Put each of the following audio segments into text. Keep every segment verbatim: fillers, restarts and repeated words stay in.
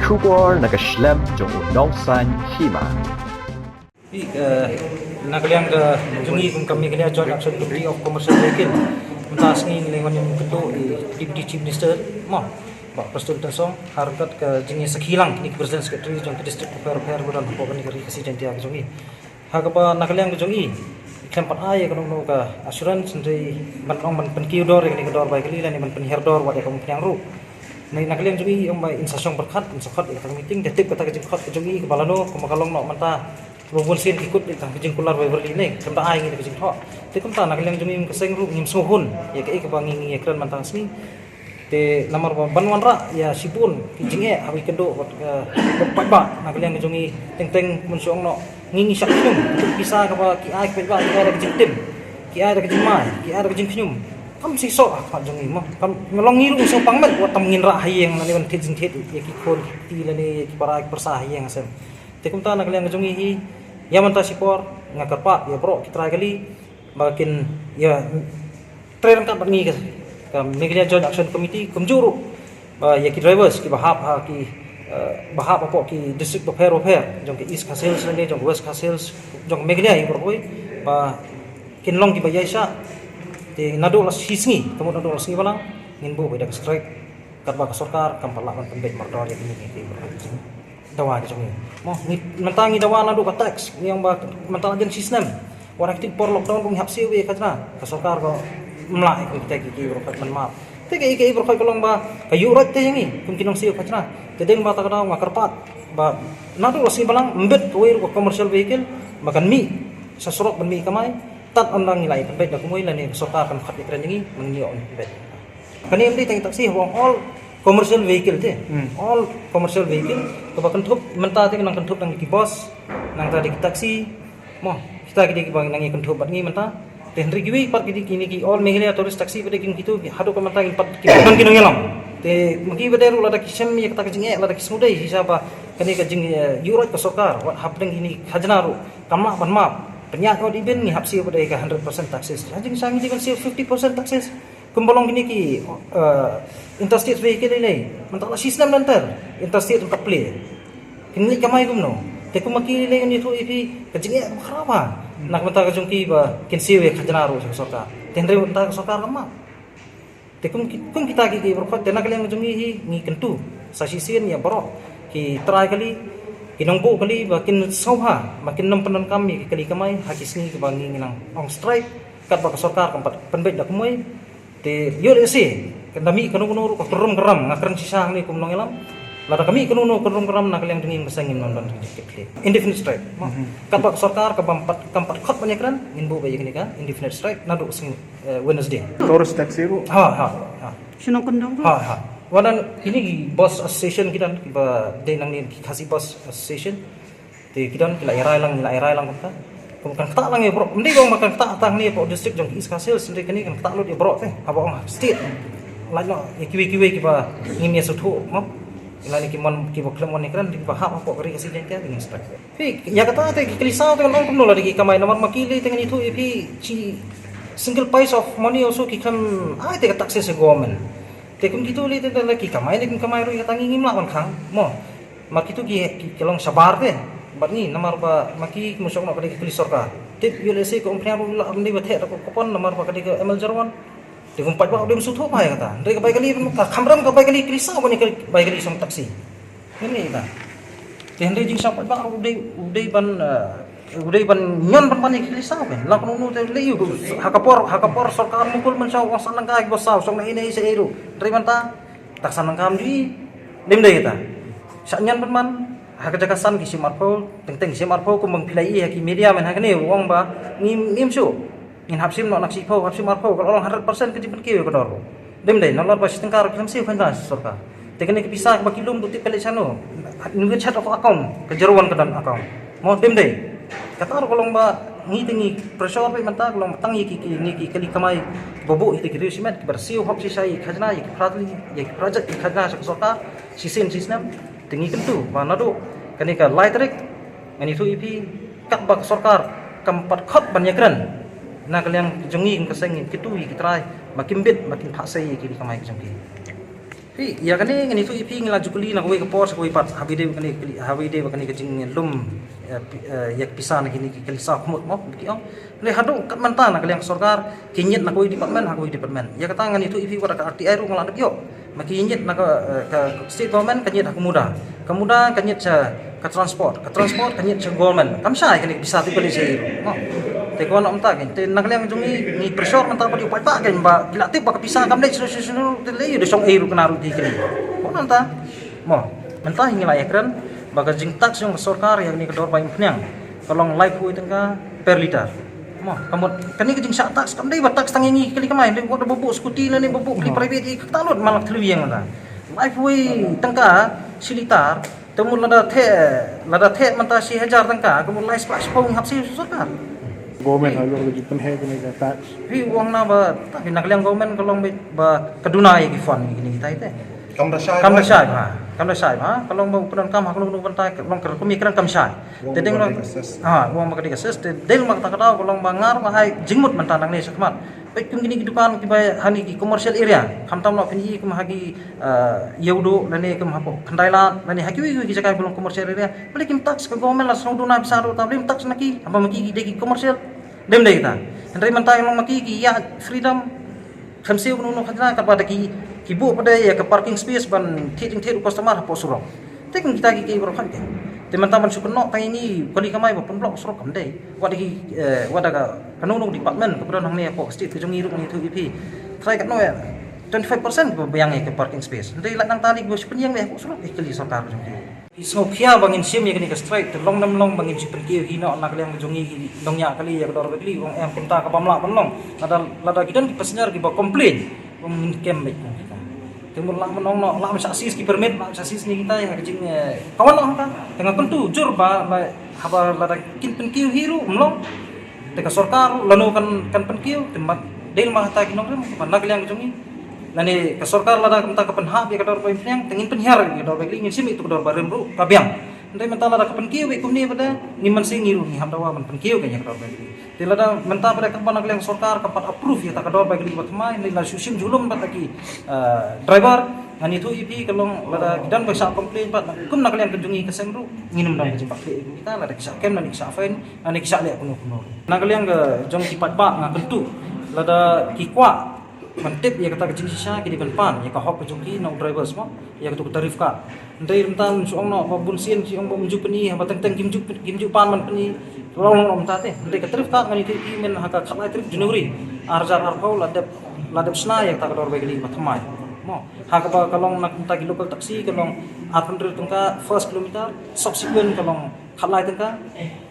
Khubor na ka shlem jong u nongsan hima. Hi, eh, na ka liang ka jong ngi kum ka Meghalaya Joint Action Committee of Commercial Vehicle. Mynta sngi ngi la wan ïakynduh i Deputy Chief Minister, mo, Bah Prestone Tynsong, ha ryngkat ka jingïasakhi lang kine ki President Secretary jong ki district bapher bapher ba don hapoh kane ka Ri Khasi Jaiñtia ka jong ngi. Ha kaba na ka liang ka jong i, i khlem pat ai ïa kano kano ka assurance, hynrei ban ong ban pynkiew dor ïa kane ka dor bai kali lane ban pynhiar dor wat ïa ka umphniang ruh. Na, na ka liang jong i, ong ba in sa shong pyrkhat, in sa khot ïa kata ka meeting, te tip kata ka jingkhot ka jong i kaba lano, kumba ka long noh mynta, kaba bun sien ki kut ïa kata ka jingkular bai byrli ne, khlem da ai ngi da ka jingthoh. Te kumta na ka liang jong i, ka seng ruh ngim sngewhun ïa kaei kaba ngi, ngi ïakren mynta ka sngi. Te namar ba ban wanrah ïa shibun ki jingeh haba ïakynduh bad, eh, bad paidbah na ka liang ka jong i, teng teng mynshuwa ong noh ngi, ngi shah khñium, ki pisa kaba ki ai ki paidbah ki ai da ka jingtim, ki ai da ka jingmai, ki ai da ka jingkhñium. Kam shisha ha khmat jong ngi mo. Kam, nga long ngi ruh sngewpang met wat tam ngin rah ha ïing lane ban thied jingthied ïa ki khun ki kti lane ïa ki para ki pyrsa ha ïing ha sem. Te kumta na ka liang ka jong ngi hi, ïa mynta shipor nga kyrpad ïa baroh ki trai kali ba kin ïa trei ryngkat bad ngi ka, ka Meghalaya Joint Action Committee, kumjuh ruh ba ïa ki drivers kiba hap ha ki, eh, ba hap hapoh ki district bapher bapher jong ka East Khasi Hills lane jong ka West Khasi Hills jong ka Meghalaya hi baroh kawei ba kin long kiba ïaishah. Te naduh la shi sngi, ka mut naduh la sngi balang ngin buh ba ïa ka strike katba ka sorkar kam pat lah ban pynbeit mardor ïa kine ki, ki dawa ki jong ngi. Mo, ngi, mynta ngi dawa naduh ka tax, ngi ong ba mynta la dang shi snem. Wat ha kito ki por lockdown ruh ngi hap siew ïa ka khajna. Ka sorkar kam lah ïa kita ki, ki baroh khoit ban map. Te ka, ka baroh khoit ka long ba ka ïuh roit te ïa ngi kum ki nongsiew khajna. Te dei ba ta ka daw nga kyrpad ba naduh la sngi balang, ym bit kawei ruh ka commercial vehicle ba kan mih sha surok ban mih kamai. Tad ynda ngi la ïa pynbeit da kumwei lane ka sorkar kan khot ïakren ïa ngi, mynta ngi ïoh ban pynbeit. Kane ym dei tang taxi, haba ong all commercial vehicle te. Hmm. All commercial vehicle. Kaba kynthup mynta te nang kynthup nang ki bus, nangta dei ki taxi. Mo, kita ki dei kiba nang ïa kynthup bad ngi mynta. Te hynrei kiwei pat ki dei kine ki All Meghalaya Tourist Taxi ba dei kin kito, haduh ka mynta ki pat ki don ki nongïalam. Te ma ki ba dei ruh lada ki shem ïa kata ka jingeh, lada ki sngewdei shisha ba kane ka jing, eh, ïuh roit ka sorkar wat hapdeng kine ki khajna ruh kam lah ban map. Pynïaid ot ibin ngi hap siew ba dei ka hundred percent taxes. Ha jingshisha ngi dei ban siew fifty percent taxes. Kumba long kine ki, eh, interstate vehicle lei lei. Mynta la shi snem lynter interstate ym pat plie. Kin leit kamai kumno? Te kumba ki lei lei ngi ïathuh ïa phi ka jingeh ba khraw ba. Na ka bynta ka jong ki ba kin siew ïa ka khajna ruh sha ka sorkar. Te hynrei mynta ka sorkar kam map. Te kum ki, kum kita ki, ki baroh khoit te na ka liang ka jong ngi hi ngi kyntu sa shisien ïa baroh ki trai kali, ki nongbuh kali ba kin sngewbha ba kin nym pyndonkam ïa ki kali kamai ha ki sngi kiba ngi, ngi nang ong strike katba ka sorkar kam pat pynbeit da kumwei. Te ïoh lehse kan da mih kano kano ruh ka kyrrum kyrram, nga kren shisha hangne kum nongïalam. Lada ka mih kano kano kyrrum kyrram na ka liang jong ngi, ngim sngewbha ngin ym don jingkitkhlieh. Indefinite strike. Mhm. Katba ka sorkar ka bym pat, kam pat khot ban ïakren, ngin buh ba ïa kane ka indefinite strike naduh sngi, eh, Wednesday. Tourist taxi ruh? Ha, ha, ha. Shnong Kyndong ruh? Ha, ha. Wat la kine ki bus association ki don, kiba dei nangne ki Khasi Bus Association. Te ki don ki la ïarai lang, la ïarai lang kumta. Kum kan ktah lang ïa baroh. Ym dei ba ong ba kan ktah tang ne hapoh district jong ki East Khasi Hills, hynrei kane kan ktah lut ïa baroh te. Haba ong state. Lait noh ïa kiwei kiwei kiba ngim ïa sngewthuh mo. Lane ki mon kiba khlem mon ïakren, kiba hap hapoh ka Ri Khasi Jaiñtia te ngin strike. Phi, ïa kata te ki kali saw te kan ong kumno lada ki kamai, namar ma ki lei te ngan ïathuh ïa phi, shi single piece of money also ki khlem ai te ka taxes sha government. Te kum kito lei te lada ki kamai ne kim kamai ruh ïa kata ngi ngim lah ban khang mo. Ma kito ki, ki, ki long shabar te bad ngi, namar ba ma ki, ki mynshuwa ong noh ka dei ka kali sorkar. Te ïoh lehse ka umphniang ruh lah ban dei ba theh da ka coupon namar ba ka dei ka M L zero one. Te kum paidbah u dei ban sngewthuh bha ïa kata. Hynrei ka bai kali, ka kham rem ka bai kali kali saw ban ïa ka bai kali shong taxi. Ngin ïa ita. Te hynrei jingshong paidbah u dei, u dei ban, eh, u dei ban ñion ban ban ïa kali saw kan. Lang kano kano te lei ïa u. Ha ka por, ha ka por sorkar Mukul mynshuwa ong san tyngka kiba saw, shong na ine i sa ei ruh. Hynrei mynta tak san tyngka ym ju i. Dei ym dei kita. Shah ñion ban ban, ha ka jaka san ki shim arphew, teng teng ki shim arphew, kumba phi la i ha ki media mynta kane u ong ba ngim, ngim shuh. Ngin hap shim noh na ka shiphew, hap shim arphew, ka la long hundred percent ka jingpynkiew ïa ka dor. Dei ym dei, nalor ba shi tyngka ruh ki khlem siew kynja sha sorkar. Te kane ka pisa kaba ki lum, to tip ka leit shano. Ngi wit chat of account, ka zero one ka don account. Mo, dei ym dei. Kata ruh ka long ba ngi te ngi pressure beit mynta, ka long ba tang ïa ki, ki, ngi ki kali kamai ba buh ïa ki riew shimet, kiba siew hok shisha ïa ki khajna, ïa ki project, ïa ki project, ïa ki khajna sha ka sorkar, shisien shisnem. Te ngi kyntu ba naduh kane ka lai tarik ngan ïathuh ïa phi, katba ka sorkar kam pat khot ban ïakren, na ka liang jong ngi kum ka seng ngin kyntu ïa ki trai ba kim bit, ba kin phah sei ïa ki kali kamai ka jong ki. Phi, ïa kane ngan ïathuh ïa phi, ngi la ju kylli na kawei ka por sha kawei pat, haba ïadei bad kane ka kylli, haba ïadei bad kane ka jinglum, eh, pi-, eh, ïa ka pisa na kine ki kali saw khmut mo, ki ong. Lei haduh katne mynta na ka liang sorkar ki ñiet na kawei department ha kawei department. Ïa kata ngan ïathuh ïa phi, wat ka R T I ruh nga la dep ïoh. Ma ki ñiet na ka, eh, ka state government ka ñiet ha ka MUDA. Ka MUDA ka ñiet sha ka transport, ka transport ka ñiet sha government. Kam shai kane ka pisa te ka leit sha ei ruh, mo. Te ka wan mynta kein, te na ka liang jong ngi, ngi pressure mynta pat ïa u paidbah kein ba ki la tip ba ka pisa kam leit sha, sha, sha, te lei ïa u da shong ei ruh kane ruh te kane. Ka wan mynta, mo. Mynta hi ngi la ïakren ba ka jingtax jong ka sorkar ïa kane ka dor ba imphniang ka long laiphew tyngka per litre. Mo, ka mut kane ka jingshah tax kam dei ba tax tang ïa ngi kali kamai, dei wat ba buh scooty lane ba buh kali private, ïa kata lut man la ka thliew ïing mynta. Laiphew tyngka shi litre. Te mut lada theh, lada theh mynta shi hajar tyngka, ka mut lai spah shiphew ngi hap siew sha sorkar. Government halor ka jingpynheh kane ka tax. Phi, u ong na ba, ta phi, na ka liang government ka long ba, ba ka duna ïa ki fund kine kitai te. Kam da shai. Kam da shai bha. Kam da shai bha. Ka long ba u pyndonkam ha kano kano ka bynta, ka long ka rukom ïakren kam shai. Te dei ba ka dik assess. Ha, u ong ba ka dik assess. Te dei ma kata ka daw ka long ba nga ruh nga ai jingmut mynta nangne shakhmat. Peit kum kine ki dukan kiba ha kine ki commercial area. Khamtam noh phin ïohi kum ha ki, eh, Ïewduh lane kum hapoh Khyndai Lad lane ha kiwei kiwei ki jaka ba long commercial area. Balei kim tax, ka government la sngewduna pisa ruh, ta balei kim tax na ki? Haba ma ki ki dei ki commercial. Dei ym dei kita. Hynrei mynta ka long ma ki ki ïa freedom. Khlem siew kano kano khajna, katba da ki, ki buh pat ïa ka parking space ban thied jingthied u customer hapoh surok. Te kum kita ki, ki baroh khan kein. Te mynta ban shu kynnoh tang ïa ngi kali kamai ba pynblock surok kam dei. Wat da ki, eh, wat da ka, kano kano department ka pyndonkam hangne hapoh ka state ka jong ngi ruh ngi ïathuh ïa phi. Try katno ïa twenty-five percent ba biang ïa ka parking space. Hynrei lada nangta lei ba shu pynïeng lei hapoh surok, eh, kali sorkar ka jong ngi. Ngi sngewkhia ba ngin shim ïa kane ka strike, te long ne ym long ba ngin shu pynkiew hi noh na ka liang ka jong ngi ki nongñiah kali ïa ka dor ba kali, ong em kumta ka bym lah ban long. Lada, lada ki don ki passenger kiba complain, ong ngin kem beit kum kita. Te mut lah ban ong noh, lah ban shah seize ki permit, lah ban shah seize ne kita ïa ka jing, eh, ka wan noh hangta. Te nga kyntu jur ba, ba haba lada kin pynkiew hi ruh ym long. Te ka sorkar lano kan, kan pynkiew, te mat dei ma kata ki nongrim, ban na ka liang ka jong ngi. Lane ka sorkar lada kumta ka pynhap ïa ka dor ba imphniang, te ngin pynhiar ïa ka dor ba kali, ngin shim ïa ka dor ba rim ruh ka biang. Hynrei mynta lada ka pynkiew beit kumne pat de, ngim mynsiem ngi ruh ngi hap dawa ban pynkiew kein ïa ka dor ba kali. Te lada mynta pat de kaba na ka liang sorkar kam pat approve ïa kata ka dor ba kali ba thymmai, hynrei la shu shim jingïalum bad ki, eh, driver, ngan ïathuh ïa phi ka long lada ki don ba shah complain pat, kum na ka liang ka jong ngi ka seng ruh, ngin ym don ka jingbakla ïa kita, lada ki shah kem lane ki shah fine. Ani ki shah leh kumno kumno. Na ka liang ka jong ki paidbah nga kyntu lada ki kwah ban tip ïa kata ka jingshisha ki dei ban pan ïa ka hok ka jong ki na u drivers mo, ïa katu ka tarif card. Hynrei mynta shu ong noh ba bun sien ki ong ba ym ju pyni, haba teng teng kim ju, kim ju pan ban pyni. Long long mynta te. Hynrei ka tarif card ngan ïathuh ïa phi, myn ha ka khatlai tarik January ar hajar arphew la dep, la dep shna ïa kata ka dor ba kali ba thymmai mo. Ha kaba ka long na ka mynta ki local taxi ka long arphew hynriew tyngka first kilometer, subsequent ka long khatlai tyngka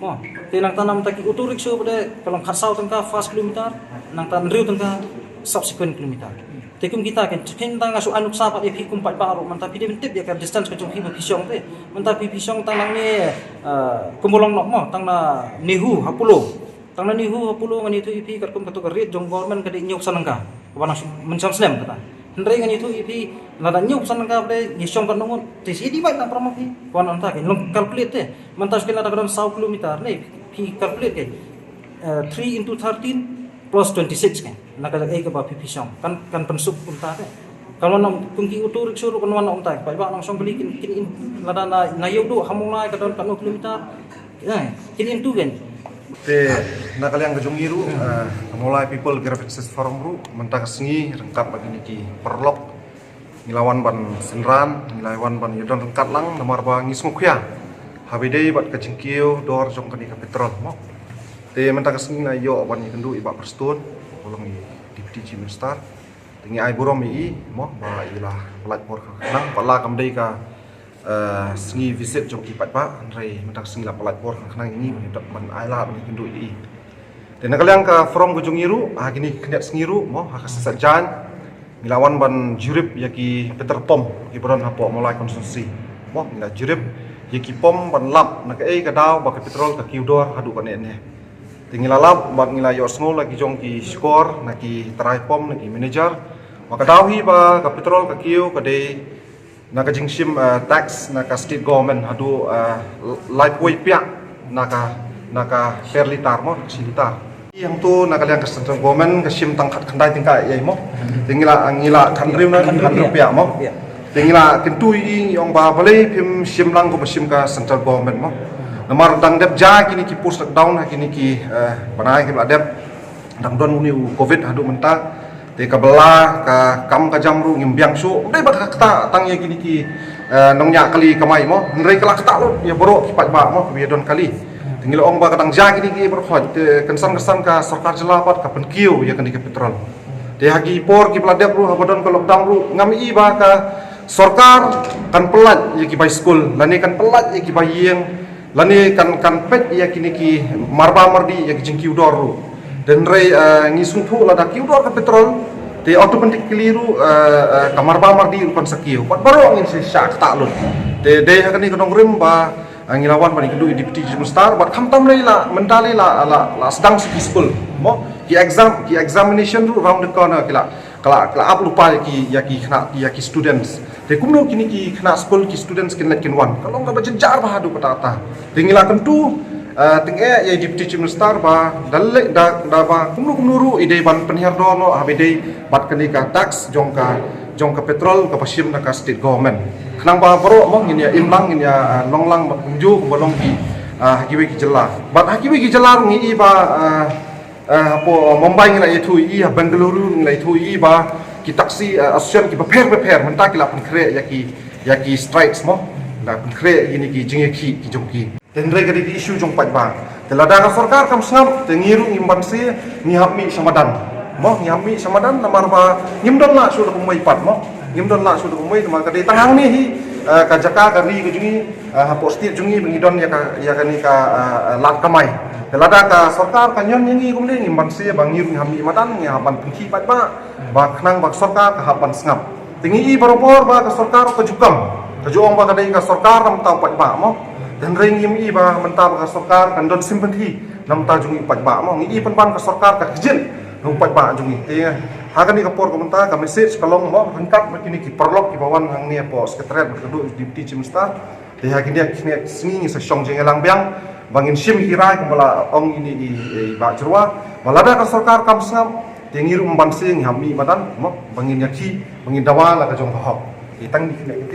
mo. Te nangta na ka mynta ki auto rickshaw pat de ka long khatsaw tyngka first kilometer, nangta hynriew tyngka subsequent kilometer. Te kum kita kein, te mynta nga shu ai nuksa pat ïa phi kum paidbah ruh, mynta phi dei ban tip ïa ka distance ka jong phi ba phi shong te. Mynta phi, phi shong tang nangne, eh, kum ba long noh mo, tang na NEHU ha Polo. Tang na NEHU ha Polo ngan ïathuh ïa phi katkum katu ka rate jong government ka dei hynñiewphew san tyngka. Kaba nang shu, mynshwa slem kata. Hynrei ngan ïathuh ïa phi lada hynñiewphew san tyngka pat de ngi shong katno ngut. Te shi dei bad na para ma phi. Kaba nang ta kein long calculate te. Mynta shu kein lada ka don saw kilometer ne phi calculate kein. Eh, three into thirteen plus twenty-six kein. Na ka jaka kaba phi, phi shong. Kan, kan pynsuk kumta te. Kan wan noh kum ki auto rickshaw ruh kan wan noh kumta. Paidbah nang shong kali kin, kin in, lada na, na Ïewduh ha Mawlai ka don katno kilometer. Eh, kin into kein. Te na ka liang ka jong ngi ruh, eh, ka Mawlai People Grievances Forum ruh, mynta ka sngi ryngkat bad kine ki paralok, ngi la wan ban synran, ngi la wan ban ïadon ryngkat lang, namar ba ngi sngewkhia haba ïadei bad ka jingkiew dor jong kane ka petrol mo. Te mynta ka sngi ngi la ïoh ban ïakynduh ïa i Bah Prestone, u long i Deputy Chief Minister. Te ngi ai burom ïa i mo ba i la pynlait por khnang, pat la kam dei ka, eh, sngi visit jong ki paidbah, hynrei mynta ka sngi la pynlait por khnang ïa ngi ban ïa, ban ai lad ban ïakynduh ïa i. Te na ka liang ka forum ka jong ngi ruh, ha kine ki khyndiat sngi ruh mo, ha ka Sesat Jain, ngi la wan ban jurip ïa ki petrol pump kiba don hapoh Mawlai constituency mo, ngi la jurip ïa ki pump ban lap na kaei ka daw ba ka petrol ka kiew dor haduh katne ne. Te ngi la lap bad ngi la ïohsngew la ki jong ki shkor na ki trai pump na ki manager. Ba ka daw hi ba ka petrol ka kiew ka dei na ka jingshim, eh, tax na ka state government haduh, eh, laiphew wei pyiar na ka, na ka per litar mo, shi litar. Hangto na ka liang ka central government ka shim tang khatkhyndai tyngka ïa i mo. Te ngi la, ngi la khathynriew na khathynriew pyiar mo. Te ngi la kyntu ïa i, ngi ong ba balei phim shim lang kumba shim ka central government mo. Namar dang dep jia kine ki post lockdown ha kine ki, eh, bnai kiba la dep, dang don une u covid haduh mynta. Te ka bylla, ka kam ka jam ruh ngim biang shuh. Ym dei ba ka ktah tang ïa kine ki, eh, nongñiah kali kamai mo. Hynrei ka la ktah lut ïa baroh ki paidbah mo, kiba ïadon kali. Te ngi la ong ba ka dang jia kine ki baroh khoit. Te kynsan kynsan ka sorkar jylla pat ka pynkiew ïa kane ka petrol. Te ha ki por kiba la dep ruh, haba don ka lockdown ruh, ngam i ba ka sorkar kan pyllait ïa ki bai skul, lane kan pyllait ïa ki bai ïing, lane kan, kan peit ïa kine ki marba mardi ïa ki jingkiew dor ruh. Te hynrei, eh, ngi sngewthuh lada kiew dor ka petrol, te automatically ruh, eh, eh, ka marba mardi ruh kan sa kiew. Bad baroh ngin sa shah ktah lut. Te dei ha kane ka nongrim ba, ah, ngi la wan ban ïakynduh ïa i Deputy Chief Minister, bad khamtam lei la, mynta lei la, la, la sdang sa ki skul mo. Ki exam, ki examination ruh round the corner, ki la, ki la, ki la ap lypa ïa ki, ïa ki khynnah, ïa ki students. Te kumno kine ki khynnah skul, ki students kin leit kin wan? Ka long kaba jynjar bha haduh katta katta. Te ngi la kyntu, ah, tyngeh ïa i Deputy Chief Minister ba da lei, da, da ba kumno kumno ruh i dei ban pynhiar dor noh haba i dei bad kane ka tax jong ka, jong ka petrol kaba shim na ka state government. Khnang ba baroh mo ngin ïa im lang, ngin ïa, ah, long lang bad kumjuh kumba long ki, ah, ha kiwei ki jylla. Bad ha kiwei ki jylla ruh ngi i ba, ah, ah, hapoh Mumbai ngi la ïathuh ïa i, ha Bengaluru ngi la ïathuh ïa i ba ki taxi, ah, association kiba pher bapher mynta ki la pynkhreh ïa ki, ïa ki strikes mo. La pynkhreh ïa kine ki jingïakhih ki jong ki. Te hynrei ka dei ka issue jong paidbah. Te lada ka sorkar kam sngap, te ngi ruh ngim banse, ngi hap mih sha madan. Mo, ngi hap mih sha madan namar ba ngim don lah shuh da kumwei pat mo. Ngim don lah shuh da kumwei namar ka dei tang hangne hi, eh, ka jaka ka ri ka jong ngi, eh, hapoh state jong ngi ba ngi don ïa ka, ïa kane ka, eh, eh, lad kamai. Te lada ka sorkar ka ñion ïa ngi kumne, ngim banse ba ngi ruh ngi hap mih madan, ngi hap ban pynkhih paidbah ba khnang ba ka sorkar ka hap ban sngap. Te ngi i barabor ba ka sorkar ka ju kam, ka ju ong ba ka dei ka sorkar na bynta u paidbah mo. Te hynrei ngim i ba mynta ba ka sorkar kan don sympathy na bynta jong ngi u paidbah mo. Ngi i pynban ka sorkar ka kjit na u paidbah jong ngi. Te ha kane ka por ka mynta ka message ka long mo, ryngkat bad kine ki paralok kiba wan hangne hapoh Secretariat bad ka duh Deputy Chief Minister. Te ha kine ki sngi ngi sa shong jingïalang biang ba ngin shim ïa ki rai kumba la ong ine i, i Bah Jyrwa, ba lada ka sorkar kam sngap, te ngi ruh ym banse, ngi hap mih madan mo, ba ngin ïakhih, ba ngin dawa la ka jong ka hok. Te tang kine ki ktien.